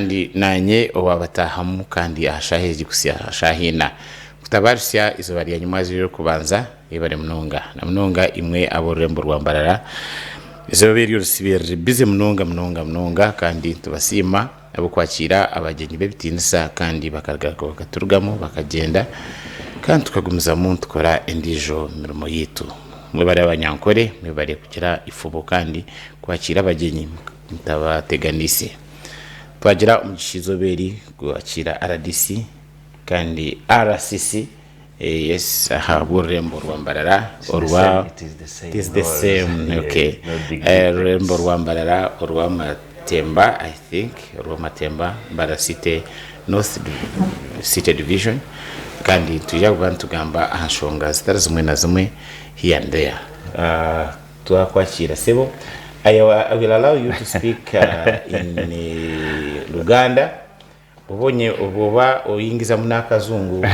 Kandi naanye owaabatahamu kandi aha shaaha egi kuhitsya aha shaaha ina. Kutabaaritsya eizooba rya nyimwazyo ery'okubanza, mwebare munonga. Na munonga imwe ab'orurembo rwa Mbarara. Eizooba eryo risiibe riri bize munonga munonga munonga kandi nitubasiima ahabw'okwakiira abagyenyi b'ebitiinisa kandi bakaruga bakaturugamu bakagyenda kandi tukagumizamu nitukora endiijo mirimo yaitu. Mwebare Abanyankore, mwebare kugira eifubo kandi kwakiira abagyenyi mutabateganiise. Twagira omugisha eizooba eri kwakiira rdc kandi RCC yes ahabw'orurembo rwa Mbarara orwa It is the same okay orurembo rwa Mbarara orwa Matemba I think orwa Matemba Mbarara City North City Division kandi nitwija kuba nitugamba aha nshonga zitari zimwe na zimwe here and there. Twakwakiira sebo. I will allow you to speak in Luganda. Obonye obwoba oyingizamu n'akazungu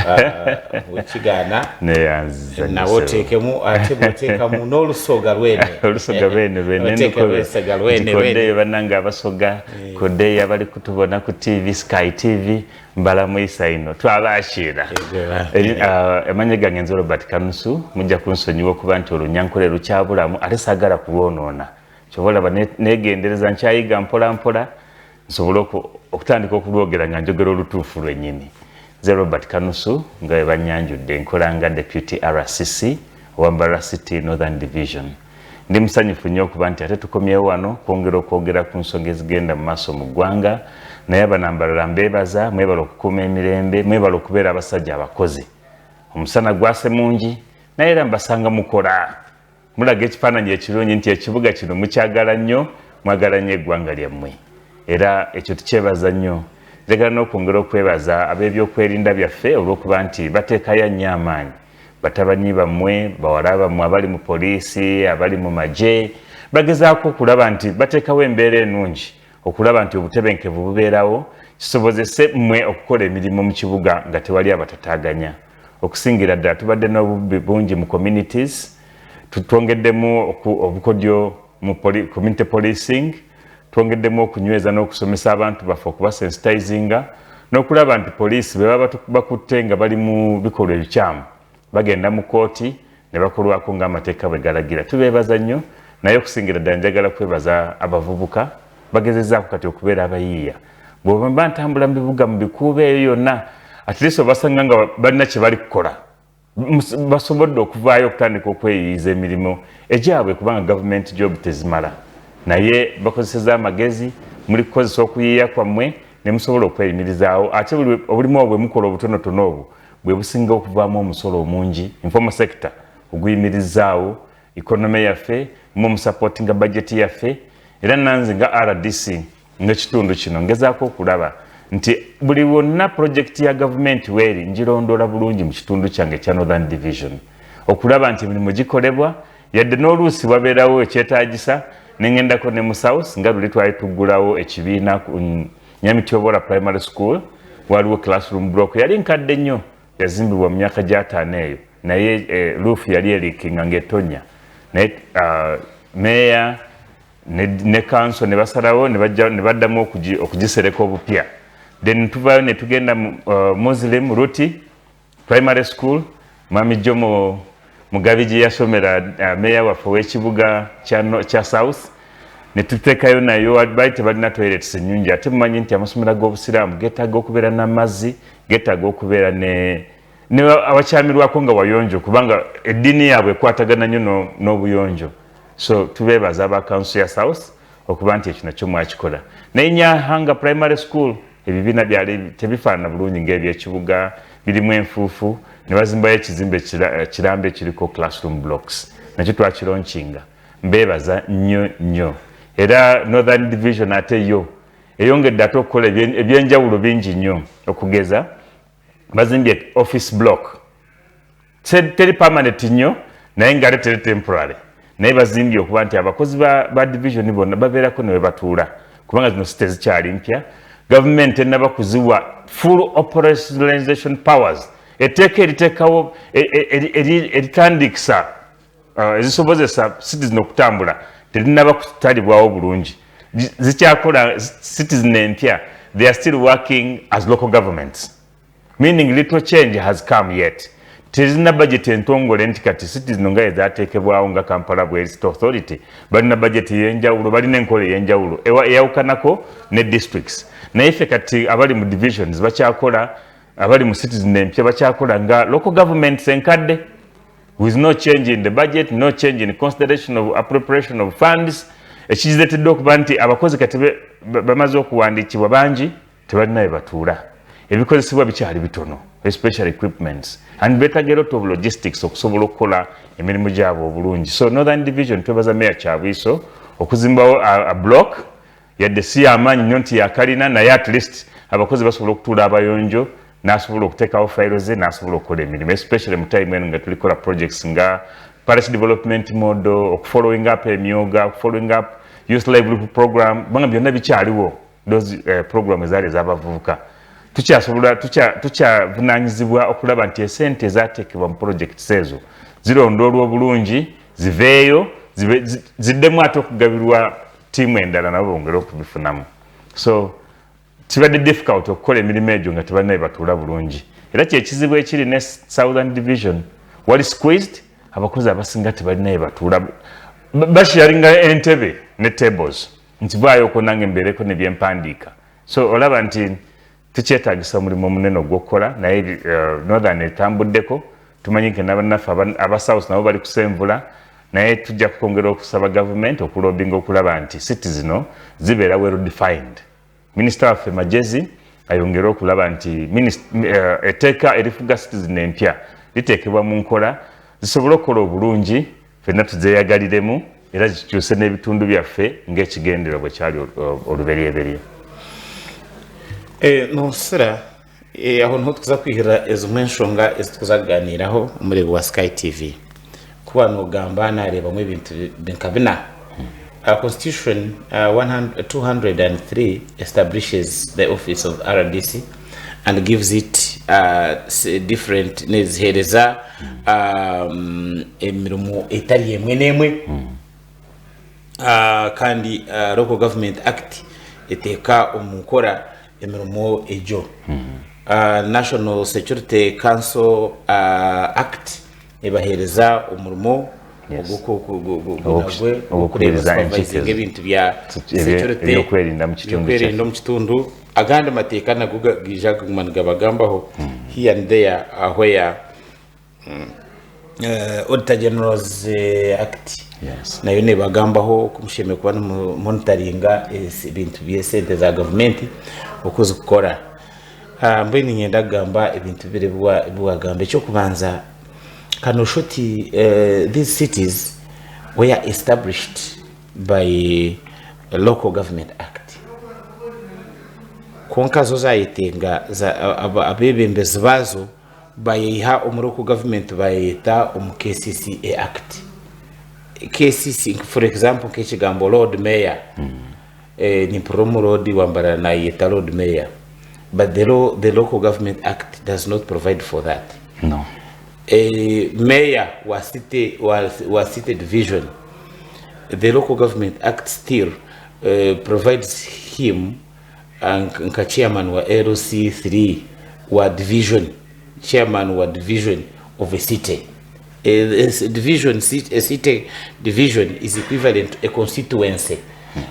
wekigaana Neyanziza nawe oteekemu ate bw'oteekamu n'olusoga lwene. Olusoga lwene lwene. Oteeke olusoga lwene lwene. Kodeyo banange abasoga, kodeyo abali kutubona ku TV, Sky TV, mbalamwisa ino twabashiira. Amanya gange nze Robert Kanusu, mujja kunsonyiwa okuba nti olunyankole lukyabulamu ate saagala kulwonoona. Kyova olaba negendereza nkyayiga mpola mpola nsobole okutandika okulwogera nga njogera olutuufu lwennyini. Nze Robert Kanusu nga bwe bannyanjudde, nkola nga Deputy RCC owa Mbarara City Northern Division. Ndi musanyufu nnyo okuba nti ate tukomyewo wano kwongera okwogera ku nsonga ezigenda mu maaso mu ggwanga. Naye Abanambarara mbeebaza, mwebale okukuuma emirembe, mwebale okubeera abasajja abakozi. Omusana gwase mungi naye era mbasanga mukola. Mulaga ekifaananyi ekirungi nti ekibuga kino mukyagala nnyo, mwagala nnyo eggwanga lyammwe. Era ekyo tukyebaza nnyo. Njagala n'okwongera okwebaza ab'ebyokwerinda byaffe olw'okuba nti bateekayo nnyo amaanyi. Batabani bammwe, bawala bammwe abali mu poliisi, abali mu magye, bagezaako okulaba nti bateekawo embeera ennungi okulaba nti obutebenkevu bubeerawo kisobozese mmwe okukola emirimu mu kibuga nga tewali abatataaganya. Okusingira ddala tubadde n'obubbi bungi mu communities, twongeddemu obukodyo mu community policing, twongeddemu okunyweza n'okusomesa abantu baffe, okubasensitizinga n'okulaba nti poliisi bwe baba bakutte nga bali mu bikolwa ebikyamu bagenda mu kooti ne bakolwako ng'amateeka bwe galagira. Tubeebaza nnyo, naye okusingira ddala njagala kwebaza abavubuka bagezezaako kati okubeera abayiiya. Bw'oba mba ntambula mu bibuga mu bikuubo eyo yonna, at least obasanga nga balina kye bali kukola, basobodde okuvaayo okutandika okweyiiza emirimu egyabwe kubanga gavumenti job tezimala, naye bakozeseza amagezi, muli kukozesa okuyiiya kwammwe ne musobola okweyimirizaawo. Ate obulimu obwo bwe mukola obutonotono obwo bwe businga okuvaamu omusolo omungi, informal sector oguyimirizaawo economy yaffe, mu musupportinga budget yaffe. Era nanze nga RDC ng'ekitundu kino ngezaako okulaba nti buli wonna project ya gavumenti weeri ngirondoola bulungi mu kitundu kyange ekya Northern Division okulaba nti emirimu gikolebwa, yadde n'oluusi wabeerawo ekyetaagisa nengendako ne mu South, nga luli twali tuggulawo ekibiina ku Nyamityobora Primary School, waliwo classroom block yali nkadde nnyo, yazimbibwa mu myaka gy'ataano eyo, naye roof yali eleakinga ng'etonnya, naye meeya ne council ne basalawo ne baddamu okugisereka obupya. Then tuvaayo ne tugenda mu Muslim Ruti Primary School, Mwami Jomo Mugabi gye yasomera, meeya waffe ow'ekibuga kya South, ne tuteekayo nayo baali tebalina toilets ennyungi, ate mumanyi nti amasomero g'obusiraamu geetaaga okubeera n'amazzi, geetaaga okubeera ne awakyamirwako nga wayonjo, kubanga eddiini yaabwe ekwatagana nnyo n'obuyonjo. So tubeebaza aba council ya South okuba nti ekyo nakyo mwakikola. Naye Nyahanga Primary School ebibiina byali tebifaanana bulungi ng'ebyekibuga, birimu enfuufu, ne bazimbayo ekizimbe kirambe ekiriko classroom blocks, nakyo twakilaunchinga. Mbeebaza nnyo nnyo. Era Northern Division ate yo eyongedde ate okukola ebyenjawulo bingi nnyo. Okugeza bazimbye office block, teri permanent nnyo naye nga ate teri temporary, naye bazimbye okuba nti abakozi ba division bonna babeerako ne batuula, kubanga zino si tezikyali mpya, gavumenti tennaba kuziwa full operationalization powers. Etteeka eriteekawo eritandikisa ezisobozesa city zino okutambula terinaba kutalibwawo bulungi, zikyakola city zino empya. They are still working as local governments, meaning little change has come yet. Tezirina budget entongole nti kati city zino nga ezateekebwawo nga Kampala bweri City Authority, balina budget ey'enjawulo, balina enkola ey'enjawulo eyawukanako ne districts. Naye ffe kati abali mu divisions bakyakola, abali mu cities empya bakyakola nga local governments enkadde, with no change in the budget, no change in consideration of appropriation of funds. Ekiziretedde okuba nti abakozi kati bamaze okuwandiikibwa bangi, tebalina we batuula, ebikozesebwa bikyali bitono, especially equipments, and better a lot of logistics okusobola okukola emirimu gyabwe obulungi. So Northern Division, twebaza Mayor Kyabwiso okuzimbawo a block, yadde si yamaanyi nnyo nti yakalina, naye at least abakozi basobola okutuula abayonjo, n'asobola okuteekawo fayiro ze, n'asobola okukola emirimu, especially mu time eno nga tulikola projects nga parish development model, okufollowing up emyoga, okufollowing up youth livelihood program, kubanga byonna bikyaliwo. Those program ezaali ez'abavubuka, tukyasobola tukyavunanyizibwa okulaba nti esente ezateekebwa mu projects ezo zirondoolwa obulungi, ziveeyo, ziddemu ate okugabirwa ttiimu endala nabo bongere okubifunamu. So kibadde difficult okukola emirimu egyo nga tebalina batuula bulungi. Era kyekizibu ekiri ne Southern Division, wali squeezed, abakozi abasinga tebalina batuula, basharinga entebe ne tables, nti vaayoko nange mbeereko nebyempandiika. So olaba nti tukyetagisa omulimu omunene ogw'okukola, naye Northern etambuddeko. Tumanyi nti nabannaffe aba South nabo bali kusenvula, naye tujja kukwongera okusaba gavumenti okulobinga okulaba nti city zino zibeera well defined. Minisita waffe Magyezi ayongere okulaba nti etteeka erifuga city zino empya liteekebwa mu nkola, zisobole okukola obulungi, ffenna tuzeeyagaliremu, era zikyuse n'ebitundu byaffe ng'ekigendererwa bwe kyali oluberyeberye. Nonsira aho niho tuza kwihira ezimwe enshonga ezitukuza kuganiraho omurebe wa Sky TV. Kuba nogamba narebamu ebintu nka bina. Constitution 100, 203 establishes the office of RDC and gives it different, nezihereza emirimu etari emwe n'emwe. Kandi Local Government Act eteeka omu nkora emirimu egyo. National Security Council Act ebahereza omurimo Ogwokubiriza ogwokureba supervising enkiiko ebintu bya security, ebyokwerinda mu kitundu. Ebyokwerinda omu kitundu. Agandi mateeka nago gaija kuguma nigabagambaho here and there, where Auditor General's Act nayo nebagambaho kumushemeye kuba monitoringa ebintu byesente za gavumenti okuzikora. Mbwenu ninyenda kugamba ebintu bibiri biwagamba. Ekyokubanza, kano shoti, these cities were established by Local Government Act, konka zo zayetenga abebembezi bazo bayiha omu local government, bayeta omu KCCA Act. KCC, for example, nk'ekigambo Lord Mayor, ni promo Lord wambara nayeta Lord Mayor, but the Local Government Act does not provide for that. No. A mayor wa city division, the Local Government Act still provides him nka chairman wa LC3 wa division, chairman wa division of a city. A city division is equivalent to a constituency,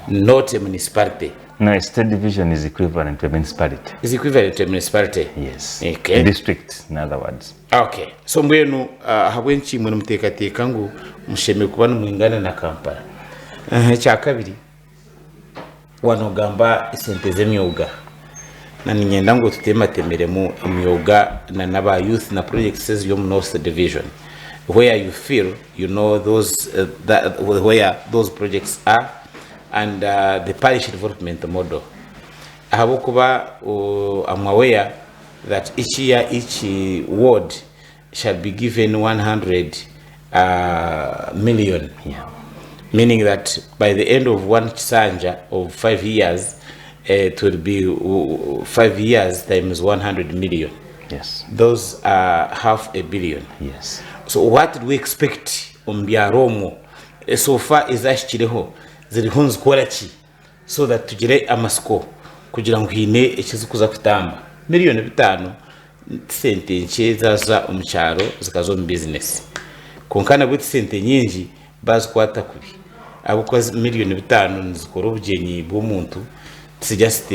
not a municipality. No, a state division is equivalent to a municipality. Is equivalent to a municipality. Yes. Okay. A district, in other words. Okay, so mbwenu ahabw'enki imwe nimuteekateeka ngu mushemere kuba nimwingana na Kampala? Ekyakabiri, wanogamba esente z'emyoga, na ninyenda ngu tutematemeremu emyoga na n'aba youth na projects eziri omu North Division, where you feel you know those, that, where those projects are, and the parish development model, ahabwokuba I'm aware that each year each ward shall be given 100 million, meaning that by the end of one sanja of 5 years, it will be 5 years times 100 million. Those are half a billion. So what do we expect omu byaro omwo? So far ezashikireho ziriho nizikora ki, so that tugire amasiko Kugira ngu hiine ekizikuza kutamba 5 million, sente nkye zaza omu kyaro zikaza omu bizinesi, konka nabwo sente nyingi bazikwata kubi, ahabwokuba 5 million nizikora obugyenyi bw'omuntu, it's just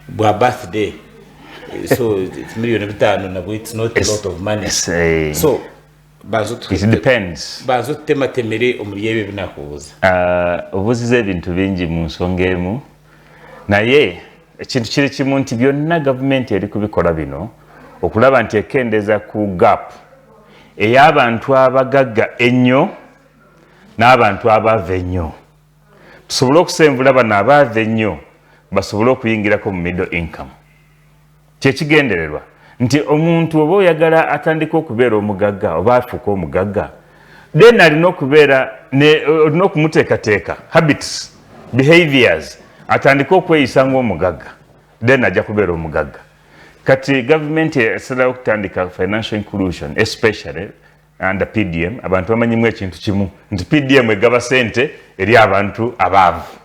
bwa birthday. So 5 million nabwo it's not a lot of money. So banza It depends. Banza otutematemere omuri ebyo ebinakubuuza. Obuuziza ebintu bingi mu nsonga emu, naye ekintu kiri kimu nti byonna gavumenti eri kubikola bino okulaba nti ekendeeza ku gap ey'abantu abagagga ennyo n'abantu abaava ennyo, tusobole okusenvula bano abaava ennyo basobole okuyingirako mu middle income. Kyekigendererwa nti omuntu oba oyagala atandika okubeera omugagga oba afuuka omugagga, then alina okubeera olina okumuteekateeka habits, behaviors, atandike okweyisa ng'omugagga, then ajja kubeera omugagga. Kati gavumenti esalawo okutandika financial inclusion, especially under PDM. Abantu bamanyimu ekintu kimu nti PDM egaba sente eri abantu abaavu,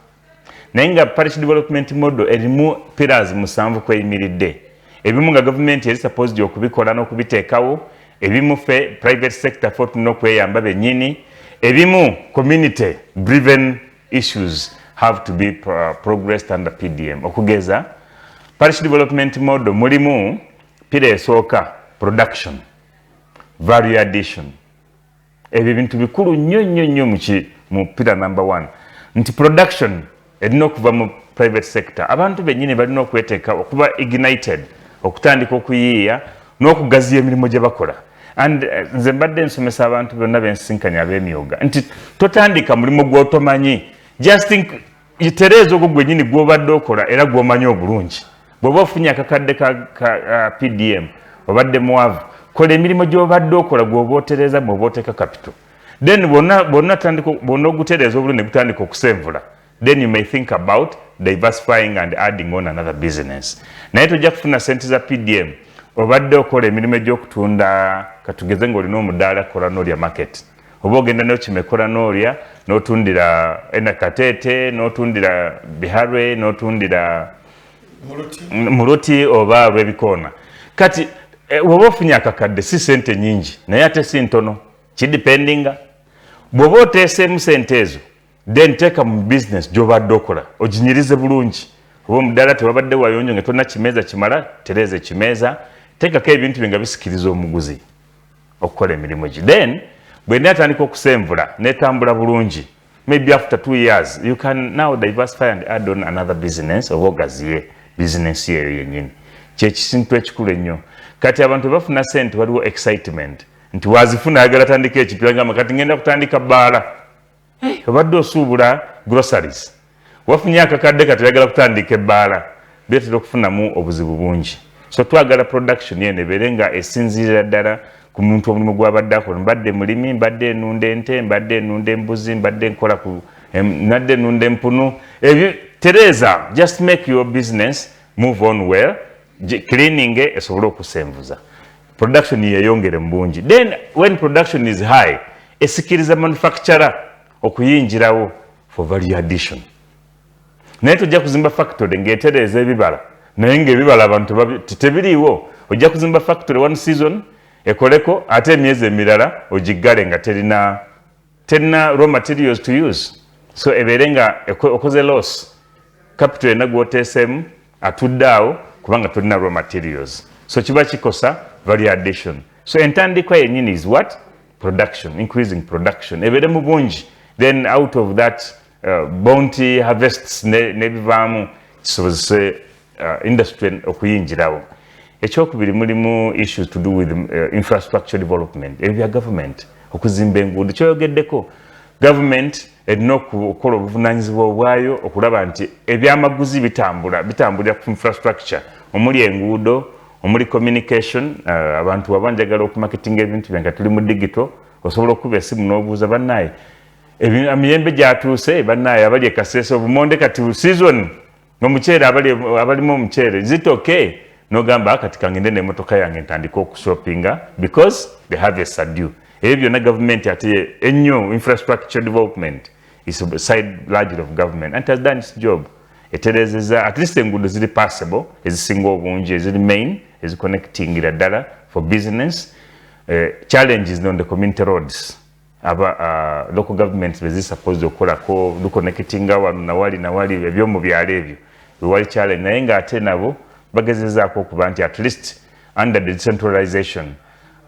naye nga Parish Development Model erimu pillars 7 kweyimiridde. Ebimu nga gavumenti eri supposed okubikola n'okubiteekawo, ebimu fe private sector fe tulina okweyamba bennyini, ebimu community driven issues have to be progressed under PDM. Okugeza, Parish Development Model mulimu pillar esooka, production, value addition. Ebyo bintu bikulu nnyo nnyo nnyo mu pillar number one, nti production erina okuva mu private sector. Abantu bennyini balina okweteeka okuba ignited okutandika okuyiiya n'okugaziya emirimu gye bakola. And nze mbadde nsomesa abantu bonna bensisinkanya ab'emyoga nti totandika mulimu gw'otomanyi, just think tereeza ogwo gwennyini gw'obadde okola era gw'omanyi obulungi. Bw'oba ofunye akakadde ka PDM, obadde mwavu, kola emirimu gy'obadde okola gw'oba otereeza, bw'oba oteeka capital, then bwonna bwonna ogutereeza obulungi ne gutandika okusenvula, then you may think about diversifying and adding on another business. Naye tojja kufuna sente za PDM, obadde okola emirimu egy'okutunda, katugeze ng'olina omudaala Kola Market, oba ogenda nokima Kola n'otundira ena Kateete, n'otundira Biharwe, n'otundira Muluti oba Lwebikoona. Kati bw'oba ofunye akakadde, si sente nyingi naye ate si ntono, kidependinga. Bw'oba oteeseemu sente ezo, then teeka mu business gy'obadde okola, oginyirize bulungi. Oba omudaala tewabadde wayonjo nga tolina kimeeza kimala, tereeza ekimeeza, teekako ebintu bye nga bisikiriza omuguzi okukola emirimu gi. Then bwena atandika okusenvula netambula bulungi, maybe after 2 years you can now diversify and add on another business oba ogaziye business eyo yennyini. Kyekisintu ekikulu ennyo. Kati abantu bafuna sente, waliwo excitement nti wazifuna ayagala tandika ekipya, gamba kati ngenda kutandika bbaala. Obadde osuubula groceries, wafunye akakadde, kati oyagala kutandika ebbaala. Biretera okufunamu obuzibu bungi. So twagala production yeno ebeere nga esinziirira ddala ku muntu, omulimu gwabadde akola. Mbadde mulimi, mbadde enunda ente, mbadde enunda embuzi, mbadde nkola ku nadde enunda empunu, ebyo tereeza. Just make your business move on well, cleaning esobole okusenvuza production yeyongere mu bungi. Then when production is high, esikiriza manufacturer okuyingirawo for value addition. Naye tojja kuzimba factory ng'etereeza ebibala naye ng'ebibala abantu tebiriiwo. Ojja kuzimba factory one season ekoleko, ate emyezi emirala ogiggale nga terina raw materials to use. So ebeere nga okoze loss, capital yenna gwoteeseemu atudde awo kubanga tolina raw materials. So kiba kikosa value addition. So entandikwa yennyini is what? Production, increasing production ebeere mu bungi, then out of that bounty harvests n'ebivaamu kisobozese industry okuyingirawo. Ekyokubiri, mulimu issues to do with infrastructure development, ebyo bya government okuzimba enguudo kyoyogeddeko. Government erina okukola obuvunanyizibwa obwayo okulaba nti ebyamaguzi bitambula, bitambulira ku infrastructure omuli enguudo, omuli communication. Abantu waba njagala okumarketinga ebintu byange, tuli mu digital, osobola okuba esimu n'obuuza, "Bannaye, emiyembe gyatuuse? Bannaye, abali ekaseesa, obumonde kati season, omuceere, abalimu omuceere, is it okay?" Nogamba, "Kati kangende nemotoka yange ntandike okushoppinga because the harvest are due." Ebyo byonna gavumenti ate ennyo infrastructure development is a side largely of government and has done its job. Eterezeza at least enguudo ziri passable ezisinga obungi, eziri main, eziconnectingira ddala for business. Challenges on the community roads, aba local governments bezi supposed okukolako luconnectinga wano nawali nawali, ebyomu byalo ebyo wewali challenge, naye ng'ate nabo bagezezaako okuba nti at least under the decentralization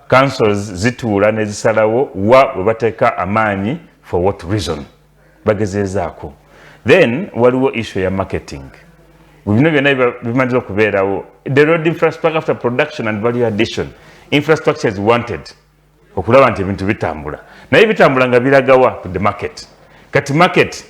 councils zituula ne zisalawo wa we bateeka amaanyi, for what reason. Bagezezaako. Then waliwo issue ya marketing. Bino byonna bimaze okubeerawo, the road infrastructure, after production and value addition, infrastructure is wanted okulaba nti ebintu bitambula, naye bitambula nga biragawa? To the market. Kati market,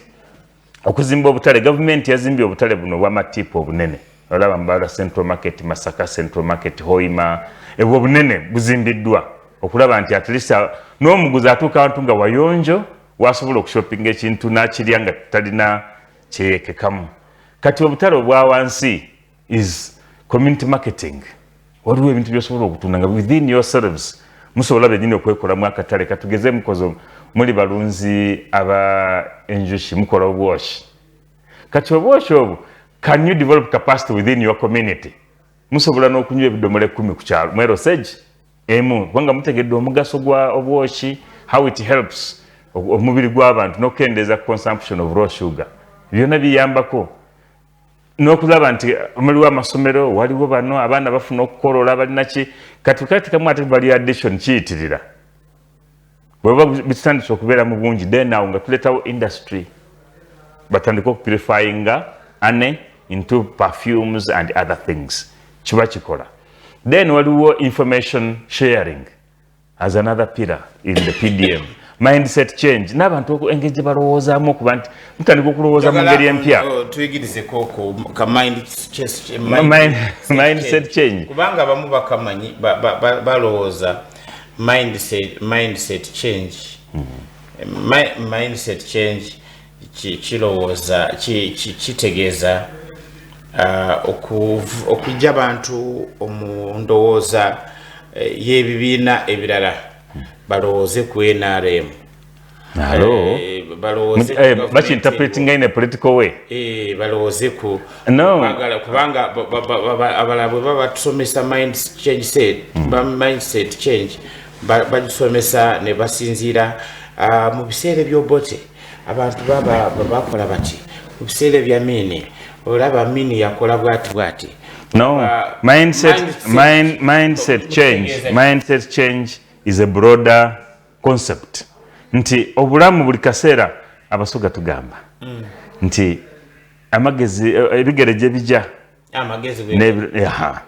okuzimba obutale, gavumenti yazimbye obutale buno obwamatiipu obunene, olaba Mbarara Central Market, Masaka Central Market, Hoima, ebwo obunene buzimbiddwa okulaba nti at least n'omuguzi atuuka awantu nga wayonjo, wasobola okushoppinga ekintu n'akirya nga talina kyeyekekamu. Kati obutale obwa wansi is community marketing. Waliwo ebintu byosobola okutunda nga within yourselves musobola bennyini okwekolamu akatale. Katugeze mukozo muli balunzi aba enjuki, mukola obwoshi. Kati obwoshi obwo, can you develop capacity within your community? Musobola n'okunywa ebidomola 10 ku kyalo mwero segi emu, kubanga mutegedde omugaso gwa obwoki, how it helps omubiri gw'abantu n'okukendeeza consumption of raw sugar. Byonna biyambako n'okulaba nti muliwo amasomero, waliwo bano abaana bafuna okukolola, balina ki. Kati katekamu ate value addition kiyitirira. Bweba bitandise okubeera mu bungi, then awo nga tuleetawo industry, batandike okupurifyinga honey into perfumes and other things, kiba kikola. Then waliwo information sharing as another pillar in the PDM. Mindset change n'abantu engeri gye balowoozaamu, okuba nti mutandika okulowooza mu ngeri empya. Tuyigirizeko ka mindset change. Kubanga abamu bakamanyi, balowooza mindset change, mindset change kirowooza kitegeeza okujja abantu mu ndowooza y'ebibiina ebirala, balowooze ku NRM. Hello. Balowooze ku government. Bakiinterpretinga in a political way. Balowooze ku No. Kubanga abalala bwe baba batusomesa mind change set, mindset change bagisomesa ne basinziira mu biseera eby'Obote abantu baba bakola bati, mu biseera ebya Amini olaba Amini yakola bwati bwati. No, mindset, mindset change. Mindset change is a broader concept. Nti obulamu buli kaseera, Abasoga tugamba nti amagezi, ebigere gye bijja amagezi aha.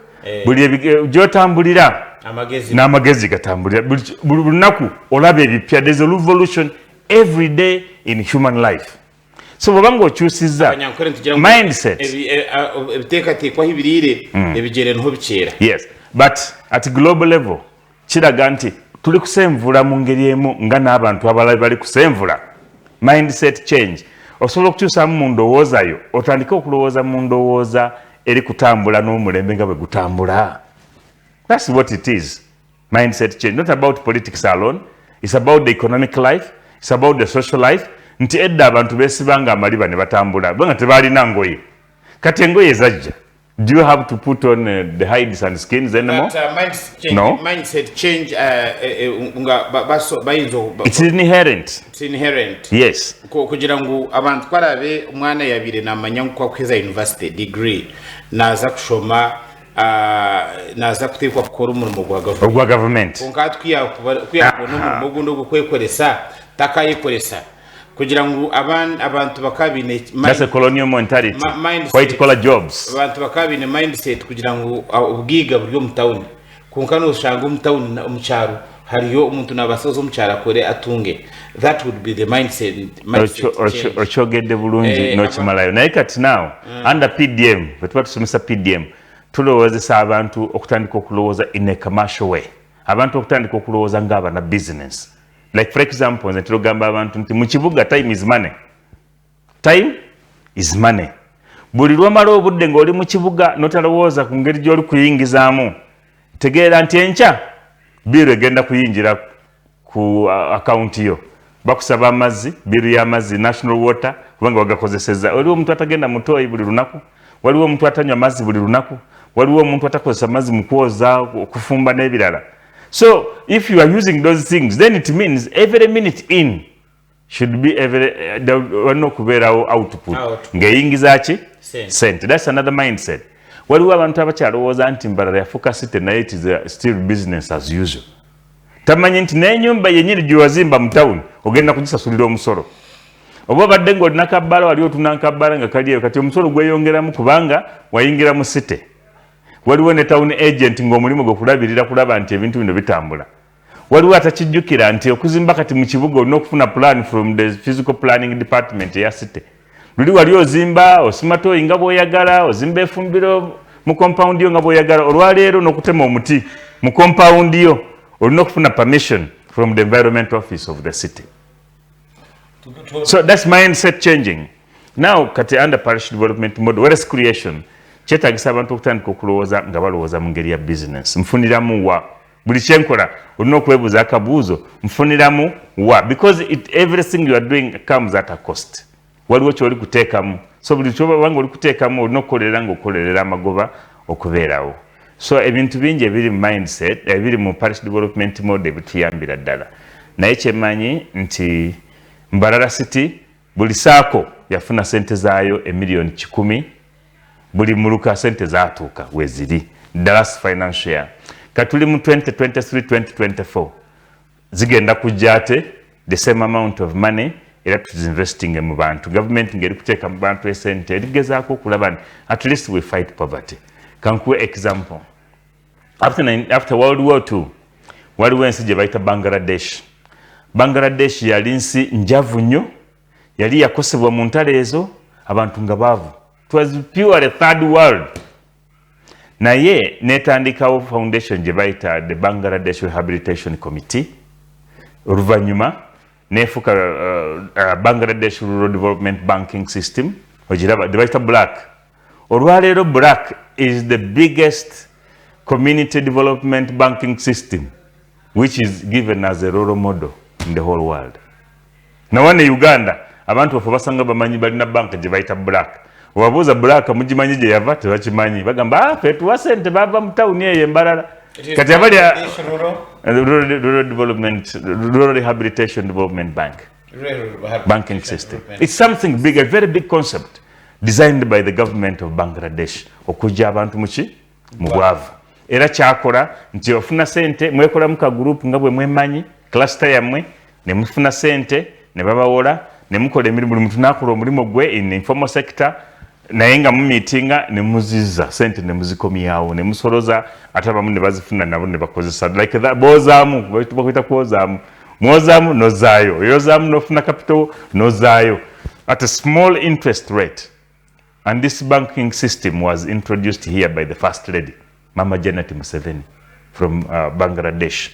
Buli gy'otambulira amagezi n'amagezi gatambulira. Buli lunaku olaba ebipya. There's a revolution every day in human life. So bw'oba ng'okyusizza Abanyankore ntugira ngo mindset, ebiteekateekwaho ebiriire, ebigere niho bikyera. Yes, but at global level kiraga nti tuli kusenvula mu ngeri emu nga n'abantu abalala bali kusenvula. Mindset change, osobola okukyusamu mu ndowooza yo, otandike okulowooza mu ndowooza eri kutambula n'omulembe nga bwe gutambula. That's what it is, mindset change. Not about politics alone, it's about the economic life, it's about the social life. Nti edda abantu beesibanga amaliba ne batambula kubanga tebalina ngoye. Kati engoye zajja, do you have to put on the hides and skins anymore? But, mindset change, No. mindset change nga bayinza It's inherent. It's inherent. Yes. Kugira ngu abantu twarabe omwana yabire namanya ngu kwakuheza university degree naza kushoma, naza kutekwa kukora umurimo gwa government. Ogwa government. Konka kwiyakubona umurimo gundi ogukwekoresa takayekoresa, kugira ngu abantu bakabine That's a colonial mentality. Mindset. White collar jobs. Abantu bakabine mindset kugira ngu ubwiga buri omu tawuni, konka noshanga omu tawuni, omu kyaro hariyo omuntu nabasoza omu kyaro akore atunge. That would be the mindset change. Okyogedde bulungi n'okimalayo. Naye kati now under PDM, bwe tuba tusomesa PDM, tulowoozesa abantu okutandika okulowooza in a commercial way, abantu okutandika okulowooza ng'abana business. Like for example, nze ntera abantu nti mu kibuga time is money, time is money. Buli lwomala obudde ng'oli mu kibuga n'otalowooza ku ngeri gy'oli kuyingizaamu, tegeera nti enkya bill egenda kuyingira ku akawunti yo. Bakusaba amazzi, bill y'amazzi, National Water, kubanga wagakozeseza. Waliwo omuntu atagenda mu toilet buli lunaku? Waliwo omuntu atanywa amazzi buli lunaku? Waliwo omuntu atakozesa amazzi mu kwoza, okufumba n'ebirala? So if you are using those things, then it means every minute in should be every walina okubeerawo output ng'eyingiza ki? Sente. That's another mindset. Waliwo abantu abakyalowooza nti Mbarara yafuuka city, naye it is still business as usual. Tamanyi nti n'enyumba yennyini gyewazimba mu town ogenda kugisasulira omusolo. Oba obadde ng'olina kabbaala, wali otunda nkabbaala nga kali eyo, kati omusolo gweyongeramu kubanga wayingira mu city. Waliwo ne town agent ng'omulimu gwe kulabirira kulaba nti ebintu bino bitambula. Waliwo atakijjukira nti okuzimba kati mu kibuga olina okufuna plan from the physical planning department eya city. Luli wali ozimba, osima toilet nga bw'oyagala, ozimba efumbiro mu compound yo nga bw'oyagala. Olwaleero n'okutema omuti mu compound yo olina okufuna permission from the environment office of the city. So that's mindset changing. Now kati under parish development model, wealth creation kyetagisa abantu okutandika okulowooza nga balowooza mu ngeri ya business. Nfuniramu wa? Buli kyenkola olina okwebuuza akabuuzo, nfuniramu wa? Because everything you are doing comes at a cost. Waliwo kyoli kuteekamu. So buli kyobanga oli kuteekamu, olina okukolerera nga okolerera amagoba okubeerawo. So ebintu bingi ebiri mu mindset, ebiri mu parish development model ebituyambira ddala. Naye kyemmanyi nti Mbarara City buli SACCO yafuna sente zaayo 100,000,000, buli muluka sente zatuuka weziri the last financial year. Katuli mu 2023 2024, zigenda kujja ate the same amount of money, era tuzinvesting mu bantu. Gavumenti ngeri kuteeka mu bantu esente, erigezaako okulaba nti at least we fight poverty. Kankuwe example. After World War II, waliwo ensi gye bayita Bangladesh. Bangladesh yali nsi njavu nnyo, yali yakosebwa mu ntalo ezo, abantu nga baavu. It was pure third world, naye netandikawo foundation gye bayita the Bangladesh Rehabilitation Committee. Oluvannyuma nefuuka Bangladesh Rural Development Banking System, ogiraba, gye bayita BRAC. Olwaleero BRAC is the biggest community development banking system, which is given as a role model in the whole world. Nawane Uganda abantu bafe basanga bamanyi balina banka gye bayita BRAC. Obabuuza, "BRAC mugimanyi gye yava?" Tebakimanyi. Bagamba, "Ah, fe tuwa sente, bava mu tawuni eyo Embalala." Kati abali Rural Development, Rural Rehabilitation Development Bank banking system. It's something big, a very big concept designed by the government of Bangladesh okujja abantu muki mu bwavu. Era kyakola nti ofuna sente, mwekolamu ka group nga bwe mwemanyi, cluster yammwe, ne mufuna sente ne babawola ne mukola emirimu, buli muntu n'akola omulimu gwe in informal sector, naye nga mumiitinga ne muziza sente ne muzikomyawo ne musoloza, ate abamu ne bazifuna nabo ne bakozesa like that. Boozaamu, bakuyita kwozaamu, mwozaamu nozaayo, oyozaamu nofuna capital nozaayo at a small interest rate. And this banking system was introduced here by the First Lady, Mama Janet Museveni, from Bangladesh.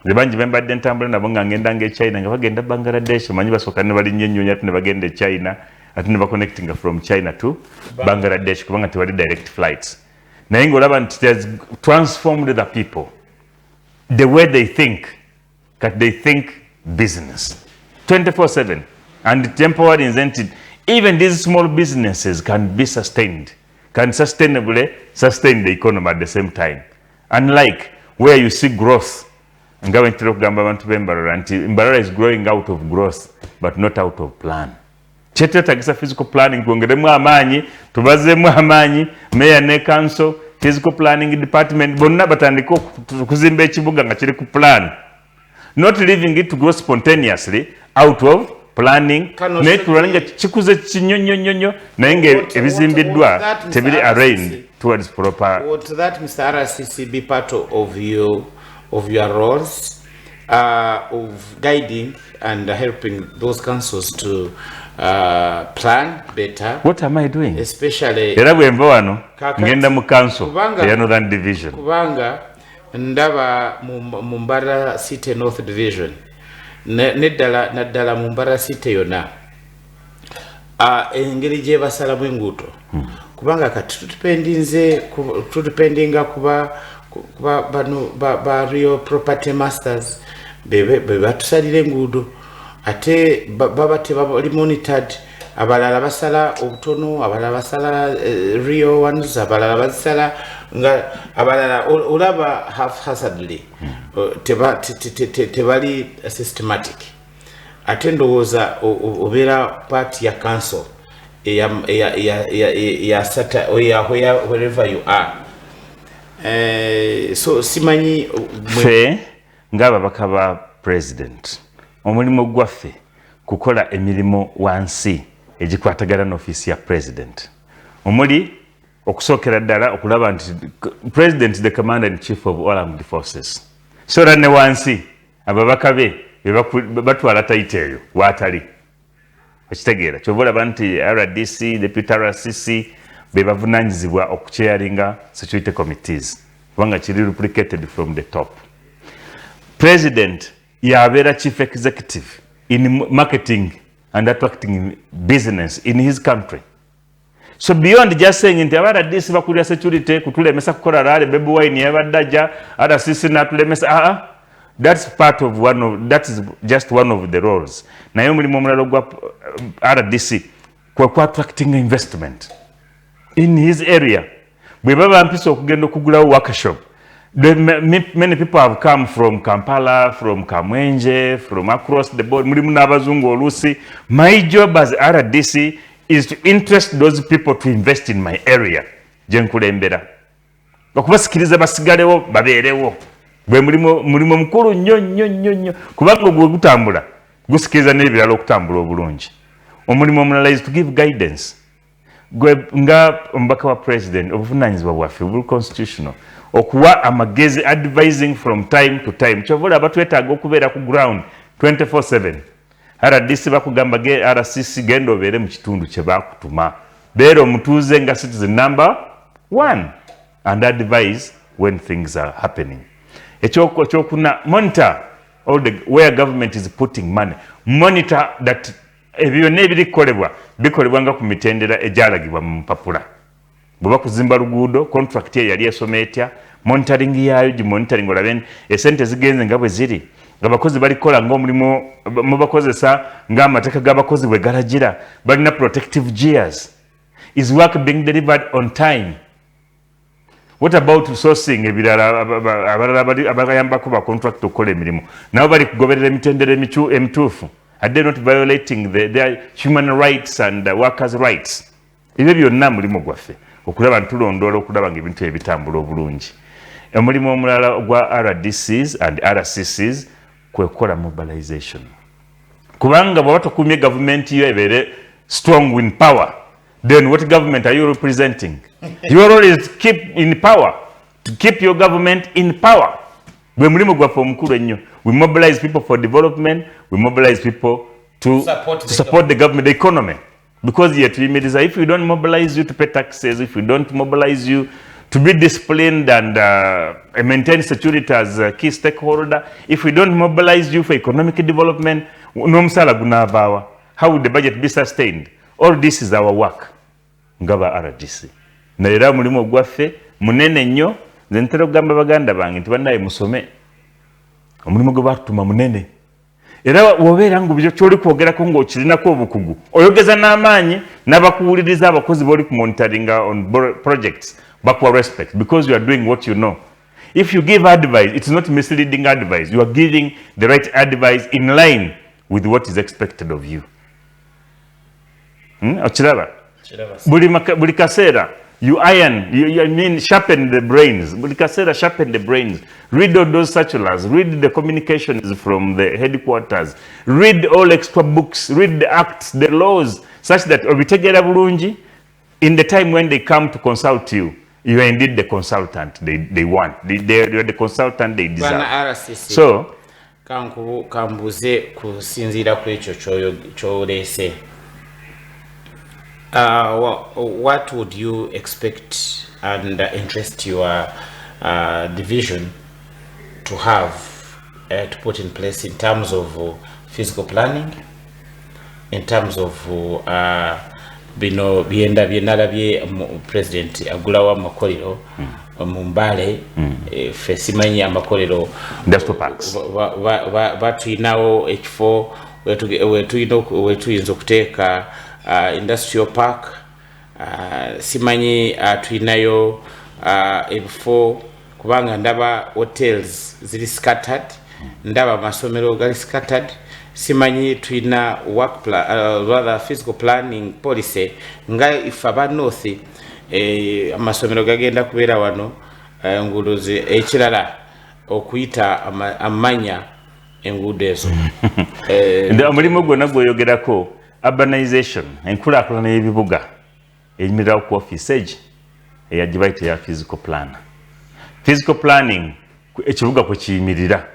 Nze bangi bembadde ntambula nabo nga ngenda nga e China, nga bagenda Bangladesh, omanyi basooka ne balinnya ennyonyi ate ne bagenda e China, ate ne baconnectinga from China to Bangladesh, kubanga tewali direct flights. Naye ng'olaba nti it has transformed the people, the way they think. Kati they think business 24/7, and it empowering nti even these small businesses can be sustained, can sustainably sustain the economy at the same time, unlike where you see growth. Nga bwe ntera okugamba abantu b'Embarara nti Mbarara is growing out of growth but not out of plan. Kyetwetagisa physical planning, twongeremu amaanyi, tubazeemu amaanyi, mayor ne council, physical planning department, bonna batandike okuzimba ekibuga nga kiri ku plan, not leaving it to grow spontaneously out of planning. Naye tulale nga kikuze kinyo nnyo nnyo nnyo, naye nga ebizimbiddwa tebiri arranged towards proper Would that, Mr. RCC, be part of your roles of guiding and helping those councils to plan better? What am I doing? Especially Era bwe nva wano ngenda mu council eya Northern Division. Kubanga ndaba mu Mbarara City North Division neddala naddala mu Mbarara City yonna, engeri gye basalamu enguudo. Kubanga kati tudependinga kuba bano ba real property masters be batusalira enguudo. Ate baba tebali monitored, abalala basala obutono, abalala basala real ones, abalala basala nga abalala olaba haphazardly, tebali systematic. Ate ndowooza obeera part ya council ya sata ya wherever you are. So simanyi ffe ng'ababaka ba president, omulimu gwaffe kukola emirimu wansi egikwatagana n'ofiisi ya president, omuli okusookera ddala okulaba nti president is the commander in chief of all armed forces. So era ne wansi ababaka be batwala title eyo waatali. Okitegeera? Kyova olaba nti RDC, deputy RCC be bavunanyizibwa okuchairinga security committees, kubanga kiri replicated from the top. President yabeera chief executive in marketing and attracting business in his country. So beyond just saying nti aba RDC bakulira security kutulemesa kukola rally, Bobi Wine yabadde ajja, RCC n'atulemesa, aa, that's part of one of, that is just one of the roles. Naye omulimu omulala ogwa RDC kwe ku attracting investment in his area. Bwe baba mpisa okugenda okugulawo workshop, many people have come from Kampala, from Kamwenje, from across the board, mulimu n'abazungu oluusi. My job as RDC is to interest those people to invest in my area gye nkulembera, okubasikiriza basigalewo, babeerewo. Gwe mulimu mukulu nnyo nnyo nnyo nnyo, kubanga gwe gutambula gusikiriza n'ebirala okutambula obulungi. Omulimu omulala is to give guidance. Gwe nga omubaka wa president, obuvunanyizibwa bwaffe buli constitutional, okuwa amagezi, advising from time to time. Kyova olaba twetaaga okubeera ku ground 24/7. RDC bakugamba, RCC, genda obeere mu kitundu kye bakutuma, beera omutuuze nga citizen number one and advise when things are happening. Ekyokuna, monitor all the where government is putting money. Monitor that ebyo byonna ebiri kukolebwa bikolebwa nga ku mitendera egyalagibwa mu mpapula. Bweba kuzimba luguudo, contract eyo yali esoma etya? Monitoring yaayo, gimonitoring olabe esente zigenze nga bwe ziri, abakozi balikola ngaomulimu mubakozesa ng'amateeka g'abakozi bwe galagira, balina protective gears, is work being delivered on time? What about sourcing ebirala, abalala abayambako ba contract okukola emirimu nabo bali kugoberera emitendera emituufu? Are they not violating their human rights and workers' rights? Ebyo byonna mulimu gwaffe okulaba ntulondoola, okulaba nga ebintu ebitambula obulungi. Omulimu omulala gwa RDCs and RCCs kwe kukola mobilization, kubanga bw'oba tokumye gavumenti yo ebeere strong in power, then what government are you representing? Your role is to keep in power, to keep your government in power. Gwe mulimu gwaffe omukulu ennyo. We mobilize people for development, we mobilize people to support to the support the government, the economy, because yetuyimiriza. If we don't mobilize you to pay taxes, if we don't mobilize you to be disciplined and maintain security as a key stakeholder, if we don't mobilize you for economic development, n'omusaala gunaavaawa? How would the budget be sustained? All this is our work nga ba RDC. Naye era omulimu ogwaffe munene nnyo. Nze ntera okugamba baganda bange nti bannaye musome, omulimu gwe batutuma munene. Era wobeera nga kyoli kwogerako ng'okirinako obukugu, oyogeza n'amaanyi, n'abakuwuliriza, abakozi b'oli kumonitoringa on projects bakuwa respect because you are doing what you know. If you give advice, it's not misleading advice. You are giving the right advice in line with what is expected of you. Okiraba? Buli kaseera you iron, you, I mean, sharpen the brains. Buli kaseera sharpen the brains. Read all those circulars, read the communications from the headquarters, read all extra books, read the acts, the laws, such that obitegeera bulungi. In the time when they come to consult you, you are indeed the consultant they want. They are the consultant they deserve. Bwana RCC, so kambuze kusinziira ku ekyo kyoleese. What would you expect and interest your division to have to put in place in terms of physical planning, in terms of bino byenda byenalabye president agulawo amakolero mu Mbale? Ffe simanyi amakolero. Industrial parks. Batulinawo ekifo Wetuyinza okuteeka industrial park, simanyi tulinayo ebifo, kubanga ndaba hotels ziri scattered, ndaba amasomero gali scattered. Simanyi tulina work plan, rather physical planning policy nga ife aba north, amasomero gagenda kubeera wano, enguudo ekirala okuyita amanya enguudo ezo. Omulimu gwonna gweoyogerako, urbanization, enkulaakulana y'ebibuga, eyimirirawo ku office egi eyagibayita eya physical plan. Physical planning, ekibuga kwe kiyimirira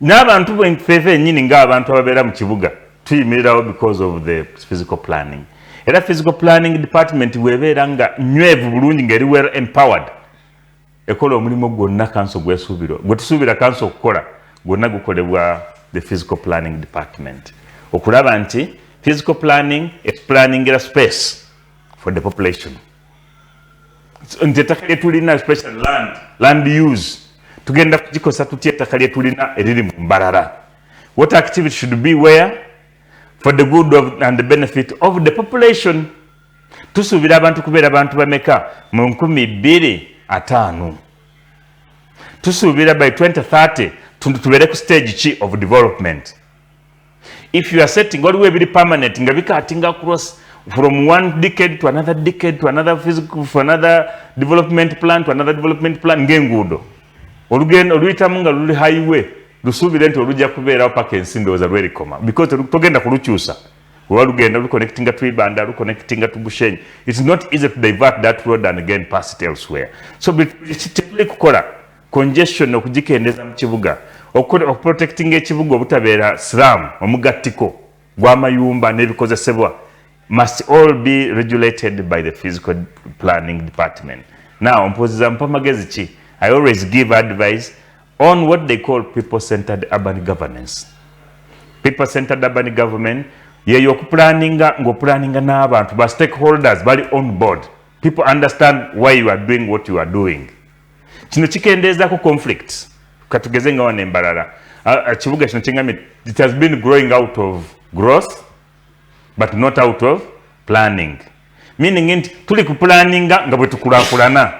n'abantu fefe ennyini ng'abantu ababeera mu kibuga tuyimirirawo because of the physical planning. Era physical planning department bwebeera nga nywevu bulungi, ng'eri well empowered, ekola omulimu gwonna kanso gwesuubira, gwe tusuubira kanso okukola gwonna gukolebwa the physical planning department, okulaba nti physical planning planningira space for the population, nti ettaka lyetulina, special land use, tugenda kugikosa tutya ettaka lyetulina eriri mu Mbarara, what activity should be where for the good of, and the benefit of the population. Tusuubira abantu kubeera bantu bameka mu 2050? Tusuubira by 2030 tubeere ku stage ki of development? If you are setting, waliwo ebiri permanent nga bicuttinga across from one decade to another decade to another physical, for another development plan to another development plan, ng'enguudo, olugendo oluyitamu nga luli highway, lusuubire nti olujja kubeerawo paka ensi ndowooza lwerikoma, because togenda kulukyusa. Oba lugenda luconnectinga to Ibanda, luconnectinga to Bushenyi, it's not easy to divert that road and again pass it elsewhere. So tetuli kukola congestion okugikendeeza mu kibuga, okuprotectinga ekibuga obutabeera slum, omugattiko gw'amayumba n'ebikozesebwa must all be regulated by the physical planning department. Now mpoziza mpa magezi ki? I always give advice on what they call people centered urban governance. People centered urban government yeyo okuplanninga ng'oplanninga n'abantu, ba stakeholders bali on board, people understand why you are doing what you are doing. Kino kikendeezako conflicts. Katugeze nga wano embalala, kibuga kino kingambye it has been growing out of growth but not out of planning, meaning nti tuli kuplanninga nga bwe tukulaakulana.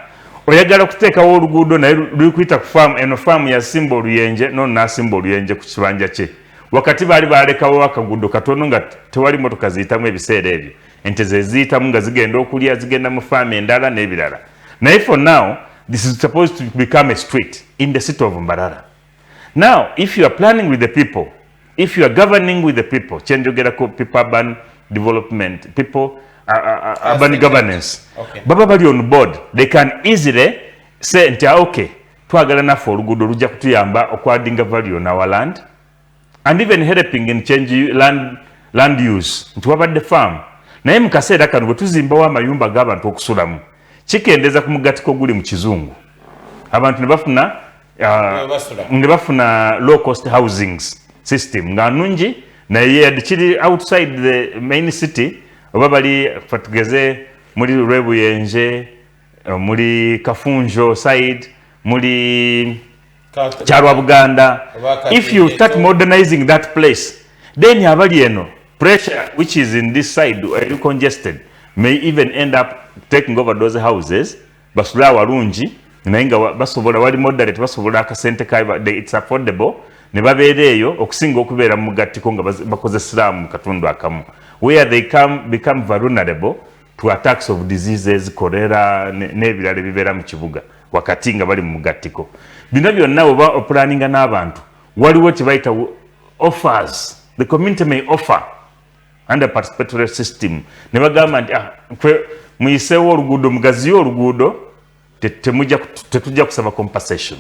Oyagala okuteekawo oluguudo naye luli kuyita ku faamu eno, faamu yasimba oluyenje, nono n'asimba oluyenje ku kibanja kye. Wakati baali balekawo akaguudo katono nga tewali motoka ziyitamu. Ebiseera ebyo ente ze ziyitamu nga zigenda okulya, zigenda mu faamu endala n'ebirala. Naye for now this is supposed to become a street in the city of Mbarara. Now if you are planning with the people, if you are governing with the people, kyenjogerako people urban development, people urban governance, baba bali on board, they can easily say nti, "Ah, okay, twagala naffe oluguudo lujja kutuyamba okwaddinga value on our land and even helping in change land use," nti wabadde farm, naye mu kaseera kano bwe tuzimbawo amayumba g'abantu okusulamu, kikendeeza ku mugatiko guli mu kizungu, abantu ne bafuna Basula. ne bafuna low cost housings system nga nungi, naye yadde kiri outside the main city, oba bali fe tugeze muli Lwebuyenje, muli Kafunjo side, muli Kyalwa Buganda, Oba if you start Kategeto. modernizing that place, then abali eno pressure which is in this side congested may even end up taking over those houses, basule awalungi naye nga basobola, wali moderate, basobola akasente kaabwe, it's affordable, ne babeera eyo okusinga okubeera mu mugattiko nga bakoze slum mu katundu akamu where they become vulnerable to attacks of diseases, cholera n'ebirala ebibeera mu kibuga wakati nga bali mu mugattiko. Bino byonna oba oplanninga n'abantu, waliwo kye bayita offers the community may offer under participatory system, ne bagamba nti, "Ah, muyiseewo oluguudo, mugaziye oluguudo, tetujja kusaba compensation,"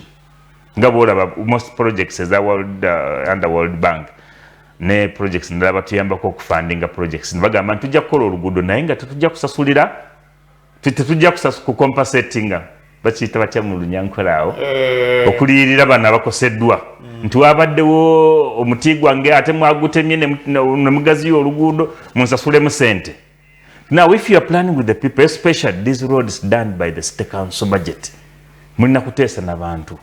nga bwolaba most projects eza under World Bank ne projects ndala batuyambako okufundinga projects, ne bagamba nti tujja kukola oluguudo naye nga tetujja kusasulira, tetujja kucompensatinga, bakiyita batya mu Lunyankole awo, okuliyirira bano abakoseddwa, nti wabaddewo omuti gwange ate mwagutemye ne mugaziya oluguudo, munsasulemu sente. Now if you are planning with the people, especially these roads done by the city council budget, mulina kuteesa n'abantu.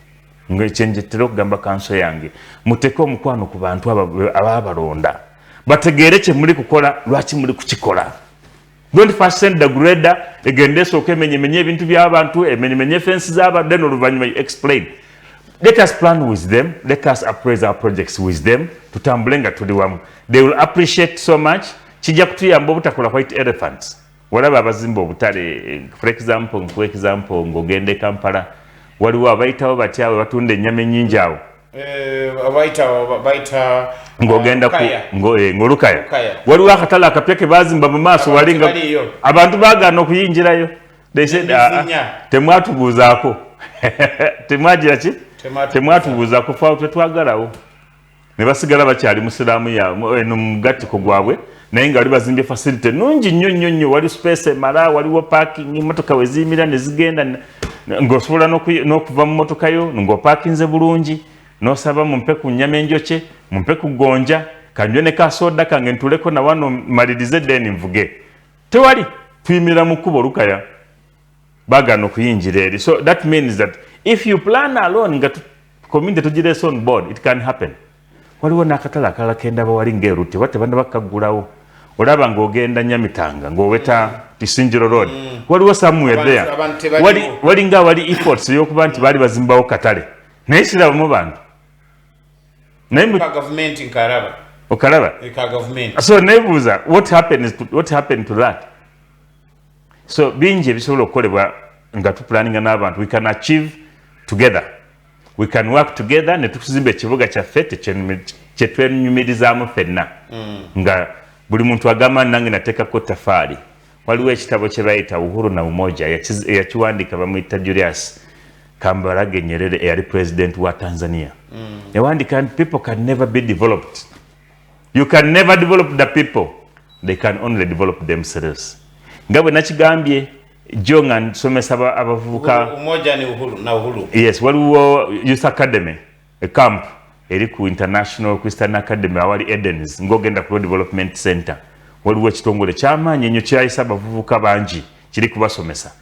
Nga kyenjetera okugamba kanso yange, muteke omukwano ku bantu ababalonda, bategeere kye muli kukola, lwaki muli kukikola. Don't first send the grader egende esooka emenyemenye ebintu by'abantu, emenyemenye fensi z'abantu, then oluvannyuma you explain. Let us plan with them, let us appraise our projects with them, tutambule nga tuli wamu. They will appreciate so much. Kijja kutuyamba obutakola white elephants. Walaba abazimba obutale, for example, nkuwa example, ng'ogenda e Kampala, waliwo abayitawo batya we batunda ennyama ennyingi awo? Bayita ng'ogenda ng'olukaya, waliwo akatale akapya ke bazimba mu maaso wali, nga abantu baagaana okuyingirayo. They said, "Ah, ah, temwatubuuzaako, temwagira ki, temwatubuuzaako, fe tetwagalawo." Ne basigala bakyali musiraamu eno mugattiko gwabwe, naye nga wali bazimbye facility nungi nnyo nnyo nnyo. Wali space emala, waliwo parking, emotoka we ziyimira ne zigenda, ng'osobola n'okuva mu motoka yo ng'opaakinze bulungi, n'osaba, "Mumpe ku nnyama enjokye, mumpe ku gonja, kanywe ne kasoda kange, ntuleko na wano malirize, then nvuge." Tewali, tuyimirira mu kkubo olukaya, bagaana okuyingira eri. So that means that if you plan alone, nga community tugirese on board, it can happen. Waliwo n'akatale akalala kendaba wali ng'eruti oba tebanda bakaggulawo, olaba ng'ogenda Nyamitanga ng'oweta Tisinjiro Road, waliwo somewhere there wali nga wali efforts ey'okuba nti baali bazimbawo katale, naye kirabamu bantu. Naye okalaba. So nebuuza, what happened to that? So bingi ebisobola okukolebwa nga tupulaninga n'abantu. We can achieve together, we can work together ne tuzimba ekibuga kyaffe kyetwenyumirizaamu ffenna, nga buli muntu agamba, "Nange nateekako tafaali." Waliwo ekitabo kye bayita Uhuru na Umoja, eyakiwandiika bamuyita Julius Kambarage Nyerere, eyali president wa Tanzania. Yawandika nti people can never be developed, you can never develop the people, they can only develop themselves. Nga bwe nakigambye jo nga nsomesa abavubuka. Umoja ni uhuru na uhuru. Yes, waliwo youth academy, e camp eri ku International Christian Academy awali Edens, ng'ogenda ku development center, waliwo ekitongole kyamaanyi ennyo kyayisa abavubuka bangi, kiri kubasomesa.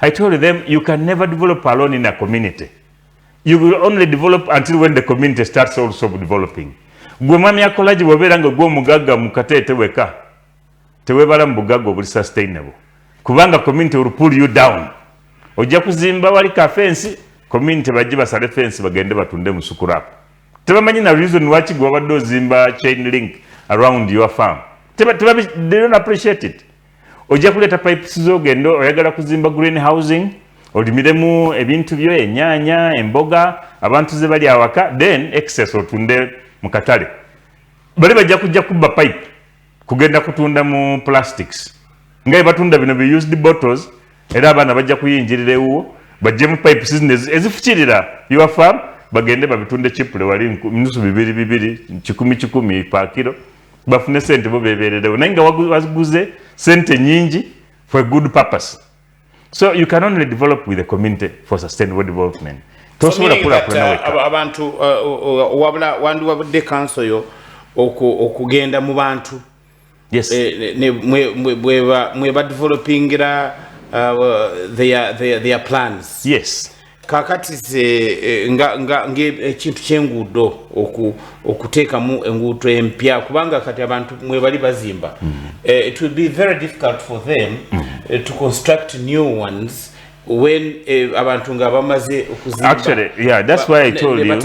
I told them, you can never develop alone in a community. You will only develop until when the community starts also developing. Gwe mwami akolagi, bw'obeera nga gwe omugagga mu Kateete weka, tewebala mu bugagga obuli sustainable, kubanga community will pull you down. Ojja kuzimba wali ka fence, community bajje basale fence, bagende batunde mu scrap. Tebamanyi na reason lwaki gwe wabadde ozimba chain link around your farm. They don't appreciate it. Ojja kuleeta pipes z'ogenda oyagala kuzimba green housing, olimiremu ebintu byo, enyaanya, emboga, abantu ze bali awaka, then excess otunde mu katale. Bali bajja kujja kubba pipe kugenda kutunda mu plastics, nga bwe batunda bino bi used bottles. Era abaana bajja kuyinjirira ewuwo, bajjemu pipes zino ezifukirira your farm, bagende babitunde cheaply wali, nusu bibiri bibiri, kikumi kikumi per kilo, bafune sente bo bebererewo, naye nga waguze sente nyingi for a good purpose. So you can only develop with the community for sustainable development. Tosobola kulaakulana wekka. Abantu wabula wandiwabudde kanso yo okugenda mu bantu. Yes. Mwe badevelopingira their plans. Yes. Kakati ze nga ekintu kyenguudo, okuteekamu enguudo empya, kubanga kati abantu mwe bali bazimba, it will be very difficult for them to construct new ones when abantu nga bamaze okuzimba. Actually, yeah, that's why I told you.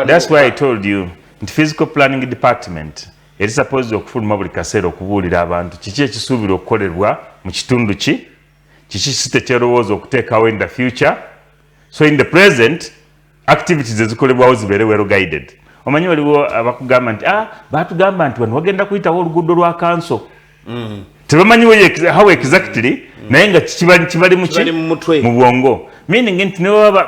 That's why I told you nti physical planning department eri supposed okufuluma buli kaseera okubuulira abantu kiki ekisuubirwa okukolebwa mu kitundu, ki kiki si tekyerowooza okuteekawo in the future. So in the present, activities ezikolebwawo zibeere well guided. Omanyi waliwo abakugamba nti, "Ah, batugamba nti wano wagenda kuyitawo oluguudo lwa kanso." Tebamanyi how exactly, naye nga kibali Kibali mu mutwe. Mu bwongo, meaning nti ne baba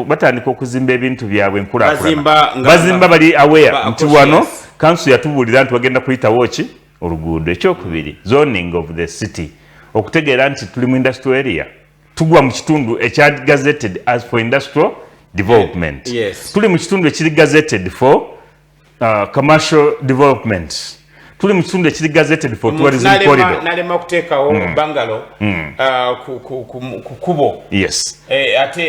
batandika okuzimba ebintu byabwe Bazimba enkulaakulana, bazimba bali aware nti wano conscious. Kanso yatubuulira nti wagenda kuyitawo ki oluguudo. Ekyokubiri, zoning of the city, okutegeera nti tuli mu industrial area, tugwa mu kitundu ekya gazetted as for industrial development, tuli mu kitundu ekiri gazetted for commercial development, tuli mu kitundu ekiri gazetted for Tuli mu kitundu ekiri gazetted for tourism corridor. Nalema okuteekawo bungalow ku kubo. Ate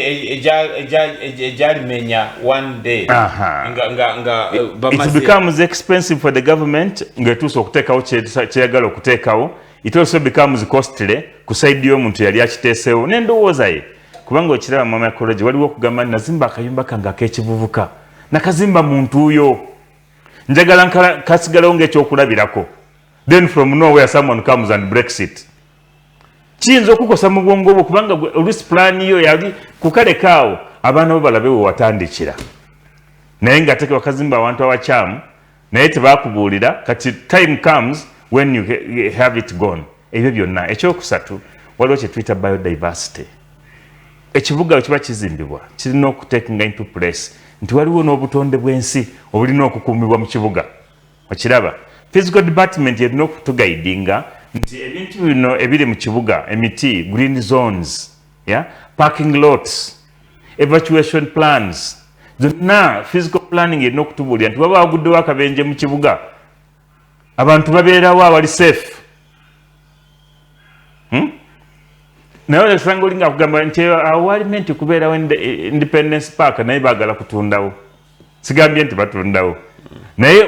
ejalimenya one day. Nga it becomes expensive for the government ng'etuuse okuteekawo kyeyagala okuteekawo. It also becomes costly ku side y'omuntu yali akiteeseewo n'endowooza ye, kubanga okiraba mu ecology waliwo okugamba nazimba akayumba kange ak'ekivubuka, nakazimba mu ntuuyo, njagala kasigalawo ng'ekyokulabirako. Then from nowhere someone comes and breaks it. Kiyinza okukosa mu bwongo bwo, kubanga oluusi plan yo yali kukalekaawo abaana bo balabe we watandikira, naye nga ate wakazimba awantu awakyamu, naye tebakubuulira. Kati time comes when you have it gone. Ebyo byonna. Ekyokusatu, waliwo kye tuyita biodiversity. Ekibuga kiba kizimbibwa kirina okutakinga into place nti waliwo n'obutonde bw'ensi obulina okukuumibwa mu kibuga. Okiraba, physical department erina okutuguidinga nti ebintu bino ebiri mu kibuga, emiti, green zones, yeah? Parking lots, evacuation plans, zonna physical planning erina okutubuulira nti waba waguddewo akabenje mu kibuga, abantu babeerawo awali safe, Naye osanga oli ngaakugamba nti awo wali meant kubeerawo Independence Park, naye baagala kutundawo. Sigambye nti batundawo, naye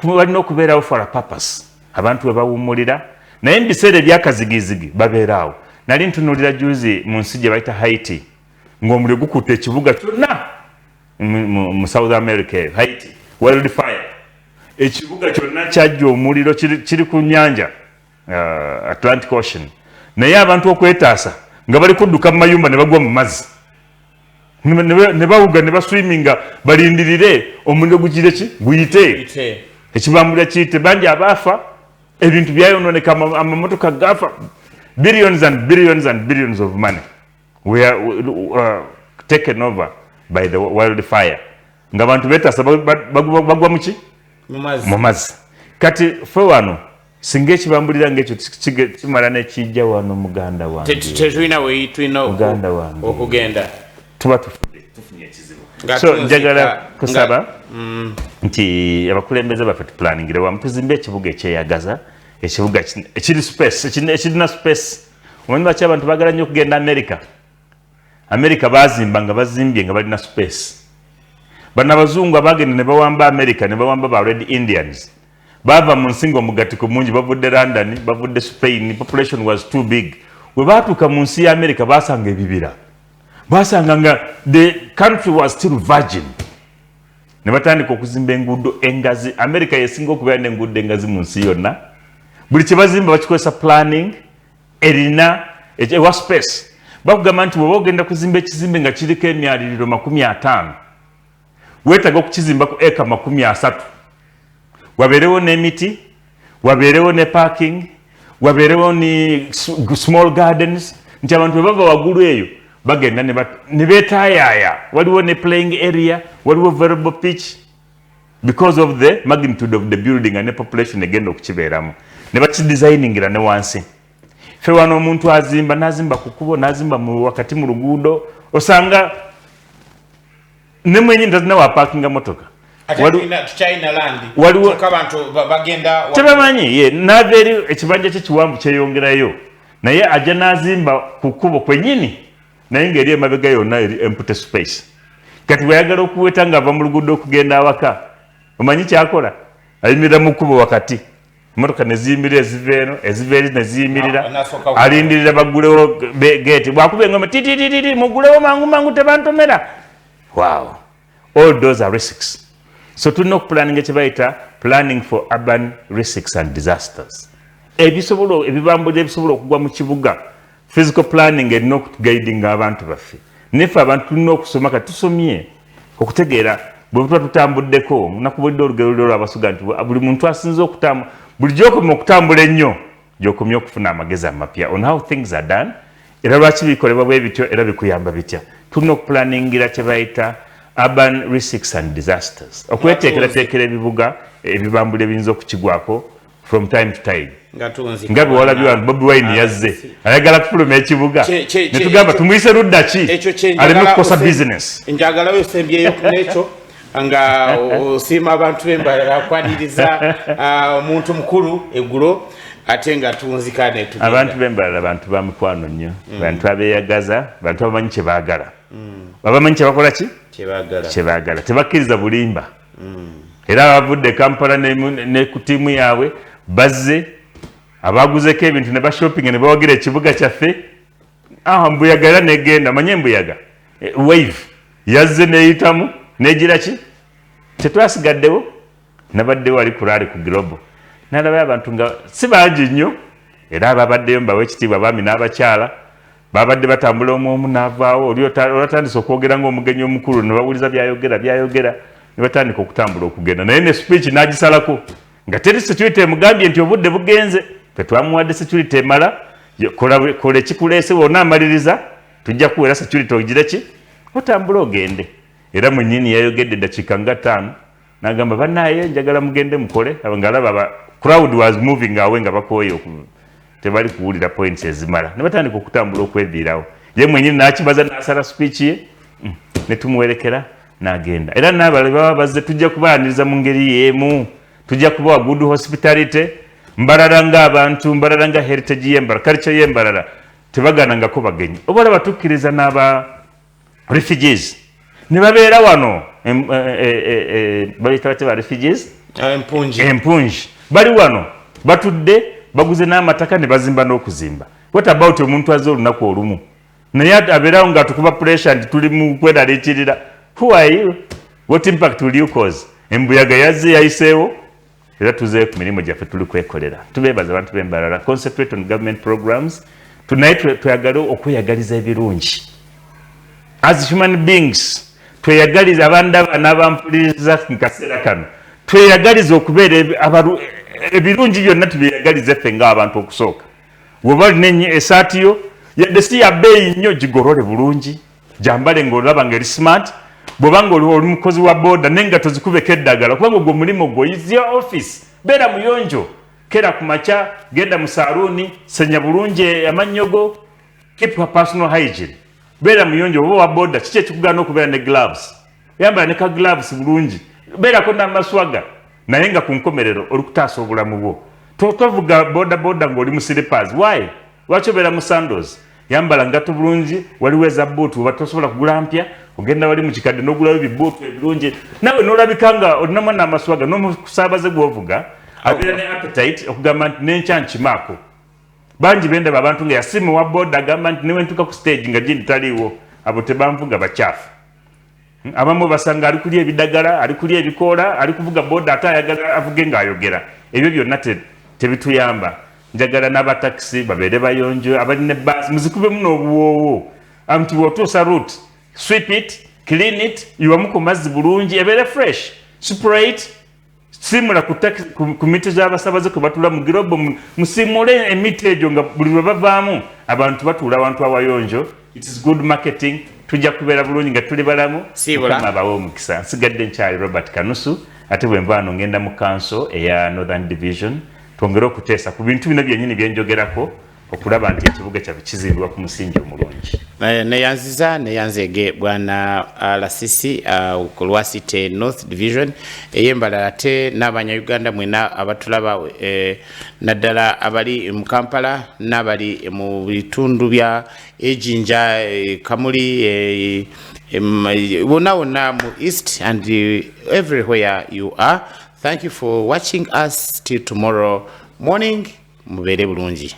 walina okubeerawo for a purpose, abantu we bawummulira, naye mu biseera ebyakazigizigi babeeraawo. Nali ntunuulira juzi mu nsi gye bayita Haiti, ng'omuliro gukutte ekibuga kyonna mu South America eyo Haiti, wildfire, ekibuga kyonna kyajja omuliro, kiri ku nyanja Atlantic Ocean, naye abantu okwetaasa nga bali kudduka mu mayumba ne bagwa mu mazzi ne bawuga ne baswiminga balindirire omuliro gugire ki guyite, ekibambulira kiyite. Bangi abaafa, ebintu byayononeka, amamotoka gafa, billions and billions and billions of money were taken over by the wildfire, nga abantu beetaasa bagwa muki? Mu mazzi. Kati fe wano singa ekibambulira ngaekyo kimala nekijja wano, muganda wange, tetulina we tulina muganda wange, okugenda. Tuba tufudde, tufunye ekizibu. So njagala kusaba nti abakulembeze baffe tuplaningire wamu, tuzimbe ekibuga ekyeyagaza, ekibuga ekiri space, ekirina space. Omanyi lwaki abantu bagala nnyo okugenda America? America bazimba nga bazimbye nga balina space. Bano abazungu abagenda ne bawamba America ne bawamba ba Red Indians, bava mu nsi nga omugattiko mungi, bavudde London, bavudde Spain, population was too big. We batuuka mu nsi ya America basanga ebibira, basanga nga the country was still virgin, ne batandika okuzimba enguudo engazi. America yesinga okubeera n'enguudo engazi mu nsi yonna. Buli kye bazimba bakikozesa planning erina ewa space. Bakugamba nti bw'oba ogenda kuzimba ekizimbe nga kiriko emyaliriro 50, weetaaga okukizimba ku eka 30, wabeerewo n'emiti, wabeerewo ne parking, wabeerewo ni small gardens, nti abantu bwe bava waggulu eyo bagenda ne beetaayaaya. Waliwo ne playing area, waliwo volleyball pitch, because of the magnitude of the building and the population egenda okukibeeramu, ne bakidesigningira ne wansi. Ffe wano omuntu azimba n'azimba ku kkubo, n'azimba wakati mu luguudo, osanga ne mwenyini tazina waparkinga motoka. Tukyalina land. Abantu bagenda Tebamanyi ye naava eri ekibanja kye kiwanvu kyeyongerayo, naye ajja n'azimba ku kkubo kwennyini, naye ng'eri emabega yonna eri empty space. Kati bweyagala okuweta ng'ava mu luguudo okugenda awaka, omanyi kyakola? Ayimirira mu kkubo wakati, emotoka neziyimirira, eziva eno, eziva eri neziyimirira, alindirira baggulewo geeti. Bwakuba engoma titititi, "Mugulewo mangu mangu, tebantomera." Wow, all those are risks. So tulina okuplanninga kye bayita planning for urban risks and disasters, ebisobola ebibambulira ebisobola okugwa mu kibuga. Physical planning erina okuguidinga abantu baffe. Neffe abantu tulina okusoma. Kati tusomye okutegeera bwe tuba tutambuddeko. Nakubulidde olugero luli olwabasuga nti buli muntu asinza okutambula, buli gyokomya okutambula ennyo, gyokomya okufuna amagezi amapya on how things are done, era lwaki bikolebwa bwe bityo, era bikuyamba bitya. Tulina okuplanningira kye bayita urban risks and disasters, okweteekerateekera ebibuga, ebibambula ebiyinza okukigwako from time to time. Nga bwe walabye wano Bobi Wine yazze ayagala kufuluma ekibuga, netugamba tumuyise ludda ki aleme kukosa business. Njagalayo sembyeyo nekyo. Nga osiima abantu b'Embalala akwaniriza omuntu mukulu eggulo, ate nga tunzika netugenda. Abantu b'Embalala bantu ba mukwano nnyo, bantu abeeyagaza, bantu abamanyi kye baagala, babamanyi kye bakola ki kyebaagala. Kyebaagala, tebakkiriza bulimba. Era abavudde Kampala ne ku ttiimu yaabwe bazze, abaguzeko ebintu ne bashoppinga ne bawagira ekibuga kyaffe. Ah, mbuyaga era negenda manye embuyaga, wave yazze neyitamu negira ki, tetwasigaddewo. Nabaddewo ali ku rally ku Global, nalabayo abantu nga si bangi nnyo, era ababaddeyo mbawe ekitiibwa, abaami n'abakyala babadde batambula omu omu n'avaawo. Oli olwatandise okwogera ng'omugenyi omukulu, ne bawuliza byayogera byayogera, ne batandika okutambula okugenda, naye ne speech n'agisalako nga teri security emugambye nti obudde bugenze. Tetwamuwadde security emala. Kola ekikuleese, wonna amaliriza tujja kuwera security ogire ki otambule ogende. Era mwennyini yayogedde eddakiika nga 5, n'agamba, "Bannaaye, njagala mugende mukole." Ng'alaba crowd was moving away nga bakooye, tebali kuwulira points ezimala, ne batandika okutambula okweviirawo. Ye mwennyini n'akibaza n'asala speech ye, ne tumuwerekera n'agenda. Era n'abalala baba bazze, tujja kubaaniriza mu ngeri y'emu, tujja kubawa good hospitality. Mbalala ng'abantu, Mbalala nga heritage y'Embalala, culture y'Embalala, tebaganangako bagenyi. Oba olaba tukkiriza n'aba refugees ne babeera wano, bayita batya ba refugees? Ah, empunji. Empunji bali wano batudde, baguze n'amataka ne bazimba n'okuzimba. What about omuntu azze olunaku olumu naye abeerawo nga tukuba pressure nti tuli mu kweraliikirira? Who are you? What impact will you cause? Embuyaga yazze yayiseewo, era tuzeeyo ku mirimu gyaffe tuli kwekolera. Tubeebaza abantu b'Embalala. Concentrate on government programs. Naye tweyagale okweyagaliza ebirungi as human beings. Tweyagaliza, abandaba n'abampuliriza mu kaseera kano, tweyagaliza okubeera ebirungi byonna, tubyeyagalize ffe ng'abantu okusooka. Bw'oba olina esaati yo, yadde si ya bbeeyi nnyo, gigolole bulungi, gyambale ng'olaba ng'eri smart. Bw'oba nga oli mukozi wa boda, naye nga tozikubeko eddagala, kubanga ogwo omulimu gwo is your office, beera muyonjo. Kera ku makya, genda mu saaluuni, senya bulungi amannyo go, keep your personal hygiene, beera muyonjo. Oba wa boda, kiki ekikugaana okubeera ne gloves? Yambala ne ka gloves bulungi, beerako n'amaswaga, naye nga ku nkomerero oli kutaasa obulamu bwo. Tovuga boda boda ng'oli mu slippers. Why? Lwaki obeera mu sandals? Yambala ngato bulungi. Waliwo eza buutu, oba tosobola kugula mpya, ogenda wali mu kikadde n'ogulayo bibuutu ebirungi, nawe n'olabika nga olinamu n'amaswaga, n'omusaabaze gw'ovuga abeera ne appetite okugamba nti nenkya nkimaako. Bangi bendaba abantu nga yasiima wa boda, agamba nti newentuuka ku stage nga gindi taliiwo, abo tebanvuga, bakyafu. Abamu basanga ali kulya ebidagala, ali kulya ebikoola, ali kuvuga boda, ate ayagala avuge ng'ayogera. Ebyo byonna tebituyamba. Njagala n'abatakisi babeere bayonjo, abalina ebbaasi muzikubemu n'obuwoowo nti bw'otuusa route, sweep it, clean it, yiwamu ku mazzi bulungi, ebeere fresh, spray it, simula ku miti z'abasabaze kwe batula mu Global, musimule emiti egyo nga buli lwe bavaamu abantu batuula awantu awayonjo. It is good marketing. Tujja kubeera bulungi nga tuli balamu. Siibula. Mukama abawe omukisa. Nsigadde nkyali Robert Kanusu, ate bwe nva wano ngenda mu council eya Northern Division, twongere okuteesa ku bintu bino byennyini byenjogerako, okulaba nti ekibuga kyaffe kizimbibwa ku musingi omulungi. Neyanziza neyanzege bwana Lasisi ku Lwasite North Division ey'Embalala, ate n'Abanyayuganda mwena abatulaba, naddala abali mu Kampala n'abali mu bitundu bya Ejinja, Kamuli, wonna wonna mu East and everywhere you are. Thank you for watching us. Till tomorrow morning, mubeere bulungi.